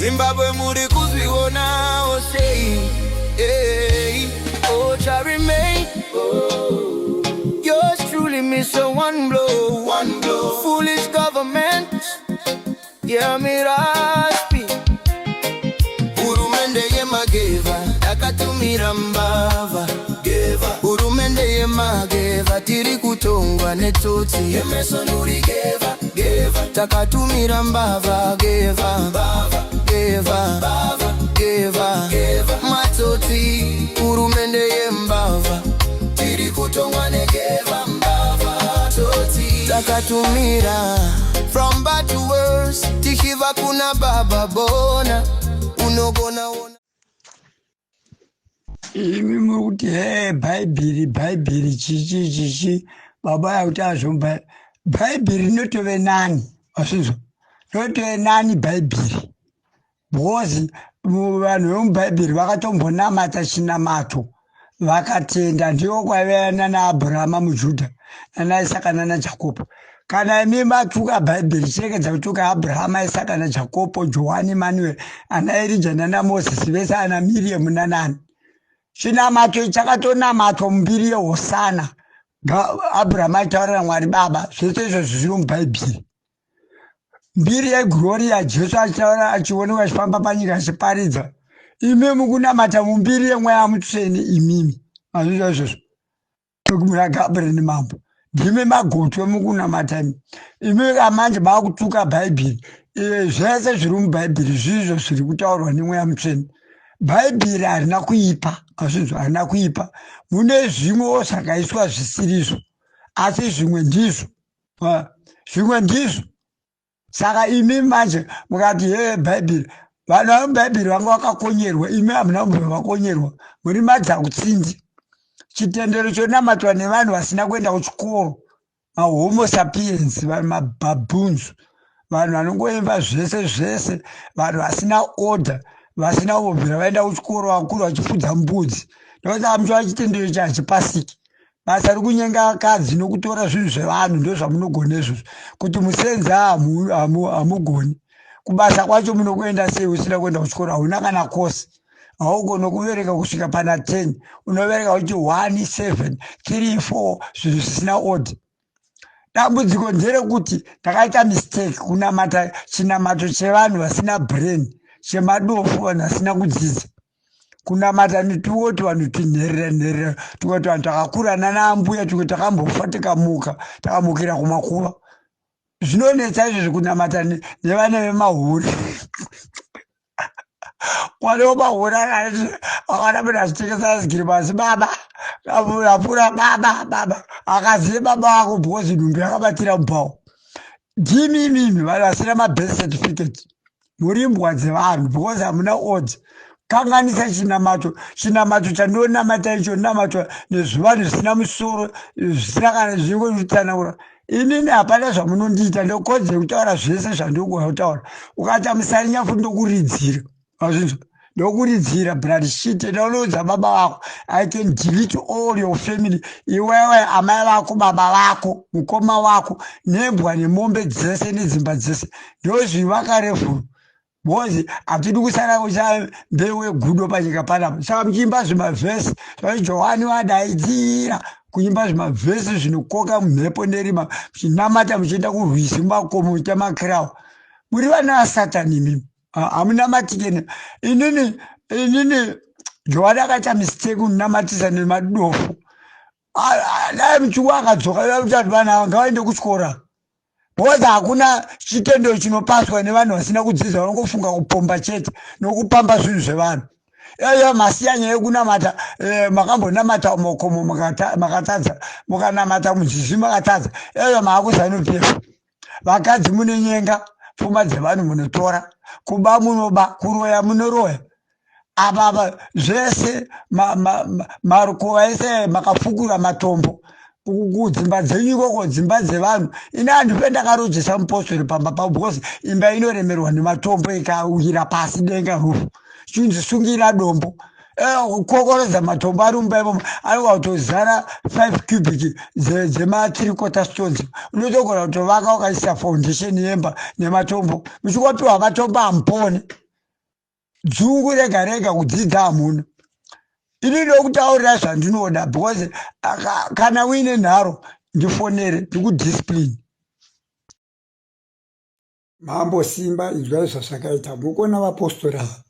Zimbabwe muri kuzvionawo sei? Hey, oh, Charmaine. Oh. Yours truly miss a one blow. One blow. Foolish government. Yeah, miraspi. Hurumende yemageva yakatumira mbavha. Hurumende yemageva, tiri kutongwa netsotsi. Takatumira mbavha geva geva geva matsotsi. Hurumende yembavha, tiri kutongwa negeva mbavha tsotsi. Takatumira from bad to worse, tichibva kuna Baba Bona unogona ona. Imi muri kuti he, Bhaibheri, Bhaibheri, chichi chichi, baba yakuti azvo Bhaibheri rinotove nani, wasvinzwa? Rinotove nani Bhaibheri because vanhu vemubhaibheri vakatombonamata chinamato vakatenda. Ndiwo kwaiva nanaAbhurahama muJudha, nanaIsaka nanaJakobho. Kana imi matuka Bhaibheri, chirekedza kutuka Abrahama, Isaka naJakobho, Johani, Manuel, ana Erija nanaMozisi vese, ana Miriamu nanani. Chinamato chakatonamatwa mumbiri yehosana. Abrahama aitaurira Mwari Baba, zvese izvozvo zviri mubhaibheri. Mbiri yegloriya, Jesu achitaura, achionekwa achifamba panyika achiparidza. Imi mukunamata mumbiri yemweya mutsvene, imimi mazvizvo izvozvo muna Gabriel mambo, ndimi magotwe mukunamata imi. Imi kamanje maakutuka Bhaibheri. Zvese zviri mubhaibheri zvizvo zviri kutaurwa nemweya mutsvene. Bhaibheri harina kuipa, azvinzwa? Harina kuipa. Mune zvimwewo zvakaiswa zvisirizvo, asi zvimwe ndizvo. Zvimwe ndizvo. Saka imi manje mukati he Bhaibheri, vanhu vemubhaibheri vanga vakakonyerwa, imi hamuna kumbobva vakonyerwa. Muri madzakutsindi. Chitendero chonamatwa nevanhu vasina kuenda kuchikoro, mahomo sapiens, vanhu mababoons, vanhu vanongoimba zvese zvese, vanhu vasina order, vasina kumbobvira vaenda kuchikoro, vakuru vachifudza mbudzi. Nokuti amuchiva chitendero ichi hachipasiki. Basa rekunyenga vakadzi nokutora zvinhu zvevanhu ndozvamunogona izvozvo. Kuti musenza hamugoni. Kubasa kwacho munokuenda sei usina kuenda kuchikoro? Hauna kana kosi, haugoni kuverenga kusvika pana 10. Unoverenga uchi 1 7 3 4, zvinhu zvisina order. Dambudziko nderekuti ndakaita mistake kunamata chinamato chevanhu vasina brain, chemadofu, vanhu vasina kudzidza. Kunamata nituwoti vanhu tinherera nherera, tukati vanhu takakura nanaambuya, tumwe takambofa tikamuka, takamukira kumakuva. Zvinonetsa izvozvo kunamata nevana vemahuri. Mwana wemahuri akanamata achitengesa ice asi baba apfuura baba baba akazive baba vako because nhumbi yakabatira mupawo. Ndimi imimi vanhu vasina mabirth certificate, muri imbwa dzevanhu because hamuna order. Kanganisa chinamato. Chinamato chandinonamata icho namatwa nezvivanhu zvisina musoro, zvisina kana zvingotsanangura. Inini hapana zvamunondiita, ndokodzero kutaura zvese zvandinogona kutaura. Ukaita musarinya futi ndokuridzira, azvinzwa? Ndokuridzira blood shit. Ndaunoudza baba vako. I can delete all your family, iwewe, amai vako, baba vako, mukoma wako, nembwa nemombe dzese nedzimba dzese. Ndozvivakarefuru because hatidi kusara kucha mbeu yegudo panyika panapa. Saka muchiimba zvimavhesi zvai Johani wadaidzira, kuimba zvimavhesi zvinokoka mhepo nerima, muchinamata muchienda kurwizi mumakomo muchiita makirawa, muri vana vasatani imimi. Hamunamatike. Inini Johani akaita mistake kunamatisa nemadofu. Dai muchiwa akadzoka kuti vanhu ava ngavaende kuchikora because hakuna chitendero chinopaswa nevanhu vasina kudzidza, vanongofunga kupomba chete nokupamba zvinhu zvevanhu. Iyo masiya nyaya yekunamata. Makambonamata makomo makatadza, mukanamata muzizi makatadza. Iyo maakuZANU PF. Vakadzi munonyenga, pfuma dzevanhu munotora, kuba munoba, kuroya munoroya. Apa zvese marukova ese makafukura matombo kudzimba dzenyu ikoko, dzimba dzevanhu. Ini handife ndakarojesa mupostori pamba pavo because imba inoremerwa nematombo, ikawira pasi denga rufu. Chinzi sungira dombo. Kukokorodza matombo ari mumba imomo anogona kutozara 5 cubic dzema3 quarter stones. Unotogona kutovaka ukaisa foundation yemba nematombo. Muchingopiwa matombo hamupone. Dzungu rega rega kudzidza hamuna. Ini ndokutaurira zvandinoda because kana uine nharo ndifonere ndikudiscipline. Mambo Simba inzwai zvazvakaita mukuona vapostori ava.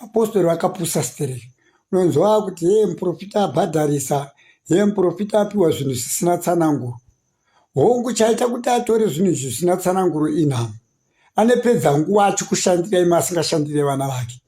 Vapostori vakapusa stereki. Unonzwa kuti hee muprofita abhadharisa, hee muprofita apiwa zvinhu zvisina tsananguro. Hongu chaita kuti atore zvinhu izvi zvisina tsananguro inhamo. Anepedza nguva achikushandirai imi asingashandire vana vake.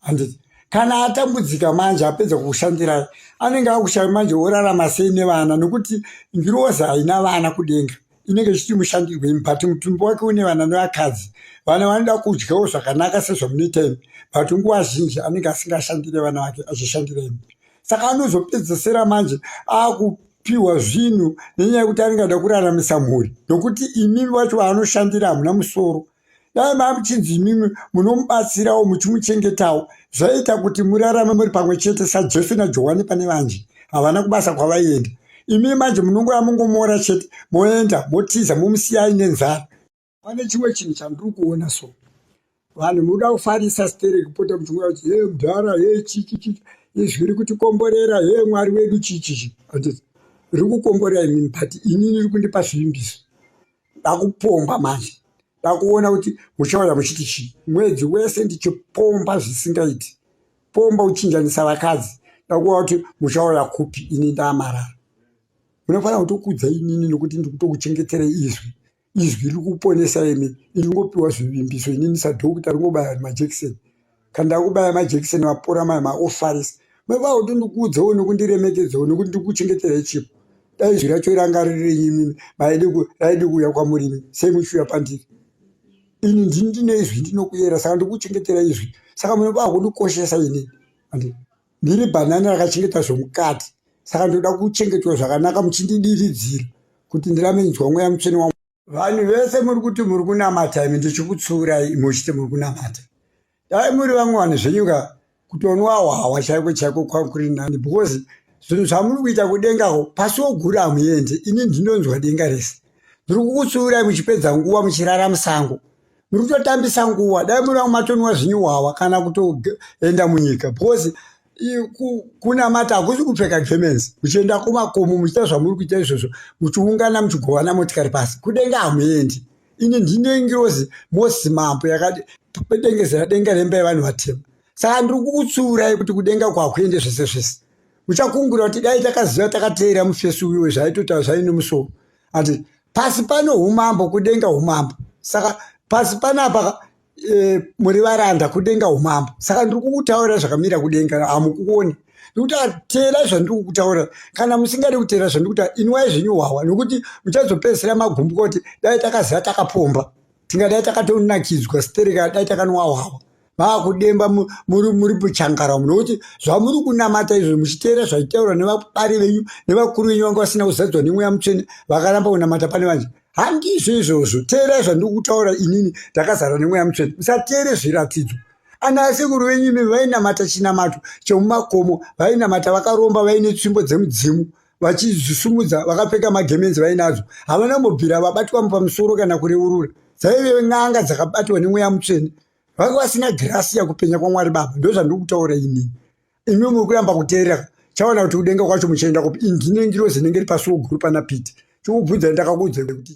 Handiti kana atambudzika manje apedza kukushandirai anenge akushaya manje orarama sei nevana nekuti ngirozi haina vana kudenga. Inenge ichiti mushandirwe imi but mutumbi wake une vana nevakadzi. Vana vanoda kudyawo zvakanaka sezvamunoita imi but nguva zhinji anenge asingashandire vana vake achishandira imi. Saka anozopedzesera manje aku piwa zvinhu nenyaya yekuti anenge ada kuraramisa mhuri nokuti imimi vacho vaanoshandira hamuna musoro dai mamuchinzi imimi munomubatsirawo muchimuchengetawo zvaiita kuti murarame muri pamwe chete sajesu najohani pane vanje havana kubasa kwavaienda imimi manje munongouya mungomora chete moenda motiza momusiya aine nzara Pane chimwe chinhu chandiri kuona so vanhu munoda kufarisa stereki kupota muchingouya kuti he mudhara he chichi chichi izwi riri kutikomborera he mwari wedu chichi chi handiti riri kukomborera imini but inini riri kundipa zvivimbiso ndakupomba manje ndakuona kuti muchauya muchiti chii mwedzi wese ndichipomba zvisingaiti pomba uchinjanisa vakadzi ndakuona kuti muchauya kupi ini ndamarara munofanira kutokudza inini nokuti ndikutokuchengeterai izwi Izwi riri kuponesa imi ndingopiwa zvivimbiso inini sadhokta ringobaya majekiseni kana ndakubaya majekiseni vapora maya maofarisa meva kuti ndikuudzewo nokundiremekedzewo nokuti ndikuchengeterai chipo dai izwi racho ranga riri renyu imimi raidi kuuya kwamuri imi sei muchiuya pandiri ini ndini ndine izwi ndinokuyera saka ndikuchengetera izwi saka munoba kundikoshesa inini Ndiri bhanana rakachengeta zvomukati saka ndoda kuchengetwa zvakanaka muchindidiridzira kuti ndirambe ndinzwa mweya mutsvene wa Vanhu vese muri kuti muri kunamata imi ndichikutsuurai imi uchiti muri kunamata. Dai muri vamwe vanhu zvenyu ka kutonwa hwahwa chaiko chaiko kwakuri nani because zvinhu zvamuri kuita kudengako pasiwo guru hamuendi ini ndinonzwa denga rese. Ndiri kukutsuurai muchipedza nguva muchirara musango. Muri kutotambisa nguva dai muri vamwe matonwa zvinyu hwahwa kana kutoenda munyika because kunamata hakusi kupfeka gemenzi muchienda kumakomo muchiita zvamuri kuita izvozvo muchiungana muchigovana motikari pasi kudenga hamuendi ini ndine ngirozi mosi mambo yakadengezera denga remba yevanhu vatema saka ndiri kukutsuurai kuti kudenga kwakuende zvese zvese muchakungura kuti dai takaziva takateera mufesi uyo zvaitotaura zvaine musoro ati pasi pano umambo kudenga umambo saka pasi panapa e, muri varanda kudenga umambo saka ndiri kukutaurira zvakamira kudenga hamukuoni nekuti teera zvandiri kukutaura kana musingadi kuteera zvandiri kutaura inwai zvenyu hwawa nekuti muchazopedzisira magumbuka kuti dai takaziva takapomba tingadai takatonakidzwa stereka dai takanwa hwawa vaakudemba muri muri muchangara umu nokuti zvamuri kunamata izvo muchiteera zvaitaurwa nevabari venyu nevakuru venyu vanga vasina kuzadzwa nemweya mutsvene vakaramba kunamata pane vanje handizvo izvozvo teerai zvandiri kutaura inini ndakazara nemweya mutsvene musateere zviratidzo ana asekuru venyu imi vainamata chinamato chemumakomo vainamata vakaromba vaine tsvimbo dzemudzimu vachizvisumudza vakapfeka magemenzi vainadzo havana kumbobvira vabatwa pamusoro kana kureurura dzaive n'anga dzakabatwa nemweya mutsvene vanga vasina girasi yakupenya kwamwari baba ndozvandiri kutaura inini imi muri kuramba kuteerera chaona kuti kudenga kwacho muchienda kupi indine ngirozi inenge iri pasuo guru pana piti chikubvunzai ndakakuudzai kuti